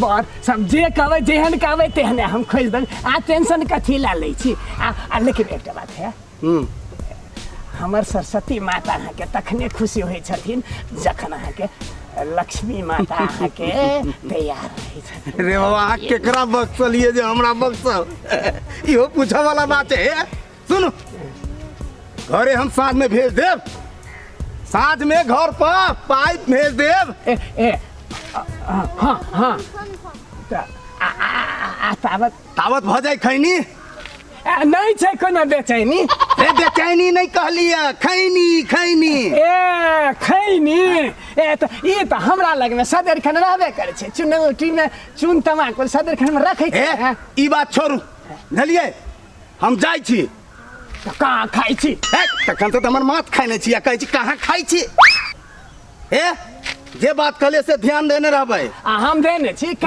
बर सब जे कहबै, जेहन कहबै तेहने हम खोजि देबै। आ टेंशन कथी लए लै छी? आ आ लेकिन एकटा बात है। हमर सरस्वती माता अहाँके तखने खुशी होइ छथिन जखन अहाँके लक्ष्मी माता अहाँके तैयार रहै छथिन। रे बाबा, अहाँ केकरा बक्सलियै जे हमरा बक्सल? इहो पूछऽ वाला बात है। सुनू, घरे हम साँझ में भेज देब, साँझ में घर पर पाइप भेज देब। ए ए हाँ हाँ, तऽ आ आ आ- आ ताबत ताबत भऽ जाय खैनी। नहि छै कोनो बेचैनी। ए, बेचैनी नहि कहलियै, खैनी खैनी। ए, खैनी। ए, तऽ ई तऽ हमरा लगमे सदरखन रहबे करै छै, चुनौटीमे चून तमाकुल सदरखन रखै छै। ए, ई बात छोड़ू, बुझलियै? हम जाइ छी। तऽ कहाँ खाइ छी? ए, तखन तऽ हमर माथ खाइ छी आ कहै छी कहाँ खाइ छी। ए, जे बात कहलियै से ध्यान देने रहबै। आ हम देने छी।